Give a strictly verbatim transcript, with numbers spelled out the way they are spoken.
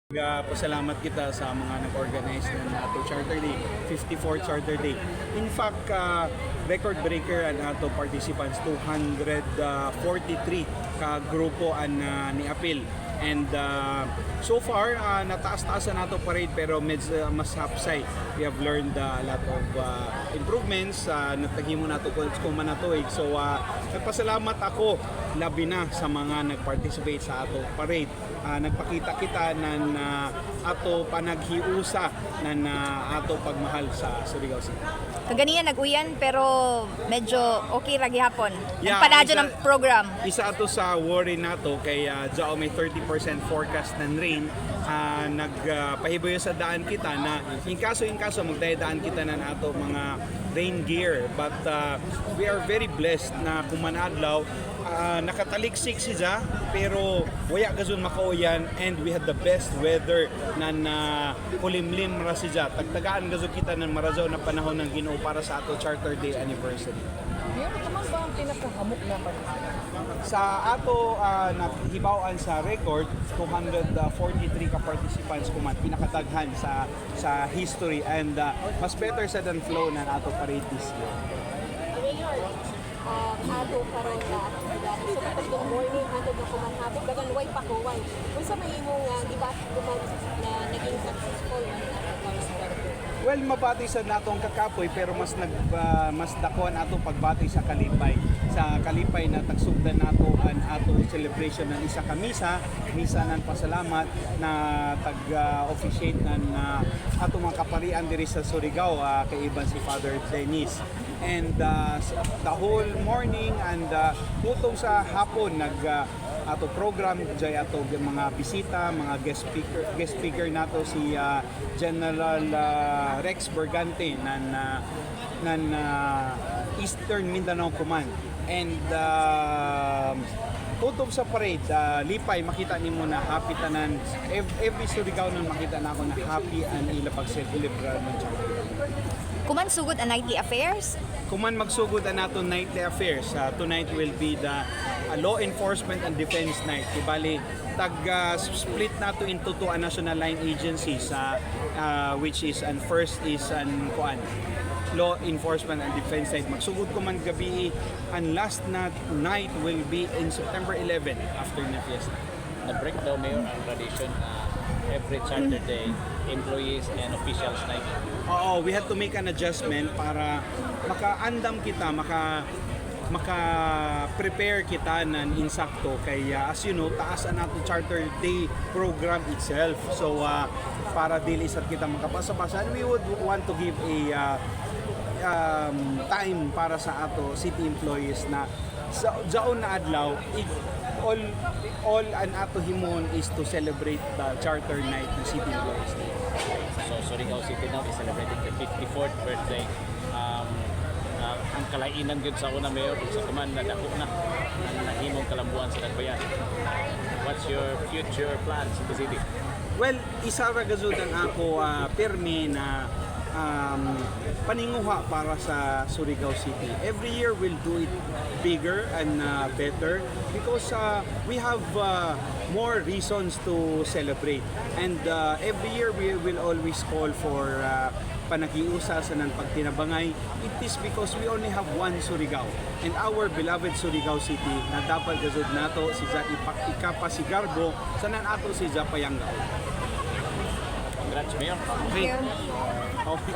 Pasalamat kita sa mga nag-organize ng ato Charter Day, fifty-fourth Charter Day. In fact, ah, record breaker ang ato participants, two hundred forty-three ka grupo ang, ah, niapil. And, ah, so far, ah, nataas-taas ang ato parade, pero medyo mas hapsay. We have learned, ah, a lot of, ah, improvements, ah, natahimo nato kung, kung man natuig. So, ah, nagpasalamat ako labi na sa mga nag-participate sa ato parade. Ah, nagpakita kita ng, ah, ato panaghiusa ng, ah, ato pagmahal sa Surigao City. Kaganiya nag-uyan pero medyo okay ra gihapon. Yeah, Nagpadadyo isa- ng program. Isa ato sa worry nato kay, ah, dyan may thirty percent forecast ng rain. Ah, nagpahibayo sa daan kita na in kaso, in kaso magdayadaan kita ng ato mga rain gear. But, ah, we are very blessed na kumanadlaw, ah, nakataliksik siya, pero waya gazon makauyan, and we had the best weather na na kulimlim ra siya. Tagtagaan gazon kita ng marajaw na panahon ng Ginoo para sa ato Charter Day anniversary. Mayor, ano ba ang pinakahamok na participant? Sa ato, ah, nahibawan sa record, two hundred forty-three ka participants kuman, pinakadaghan sa sa history, and, ah, mas better sa than flow ng ato parade this year. Mayor, um, ato karon nga aktibidad. So, katong morning, hangtod na kuman hapon, dagan way pakuway. Unsa may imong, ah, gibati kuman na naging successful ang ato Vice President? Well, mabati sa natong kakapoy, pero mas nag ah, mas dako ang atong pagbati sa kalipay. Sa kalipay na tagsugdan nato ang ato celebration ng isa ka misa, misa ng pasalamat na tag ah, officiate ng ah, atong mga kaparian diri sa Surigao, ah, kay iban si Father Dennis. And ah, s- the whole morning and ah, utong sa hapon nag ah, ato program, jay ato mga bisita, mga guest speaker, guest speaker nato si ah, General ah, Rex Bergante ng ah, ng ah, Eastern Mindanao Command. And ah, utong sa parade, ah, lipay, makita nimo na happy tanan. Ev- Every Surigaonon makita na ako na happy ang ila pag-celebra ng Charter. Kuman sugod ang nightly affairs? Kuman magsugod ang ato nightly affairs. Ah, tonight will be the ah, law enforcement and defense night. Ibali, tag ah, split nato into two ang national line agencies, ah, ah, which is, and first is an kuan, law enforcement and defense night. Magsugod kuman gabi, and last na night will be in September eleven after ng fiesta. Na-break daw, Mayor, ang tradition na every Charter Day, employees and officials night. Oo, we had to make an adjustment para makaandam kita, maka maka-prepare kita ng insakto kay ah, as you know, taas ang ato Charter Day program itself. So ah, para dili sad kita makapasa-pasa, and we would want to give a ah, um, time para sa ato city employees na sa jaon na adlaw, i- all all ang ato himon is to celebrate the Charter Night ng City Employees Day. So, Surigao City now is celebrating the fifty-fourth birthday. Um, uh, ang kalainan gyud sa una, Mayor, kung sa kuman na dako na ang nahimong kalambuan sa Tagbayan. What's your future plans in the city? Well, isa ra gazud ang ako ah, pirmi na um, paninguha para sa Surigao City. Every year we'll do it bigger and ah, better because ah, we have ah, more reasons to celebrate. And ah, every year we will always call for ah, panaghiusa sa nan pagtinabangay. It is because we only have one Surigao. And our beloved Surigao City na dapat gazud nato si Ja ipa- ikapasigarbo sa nan ato si Ja Payangao. Congrats, Mayor. Okay. Okay.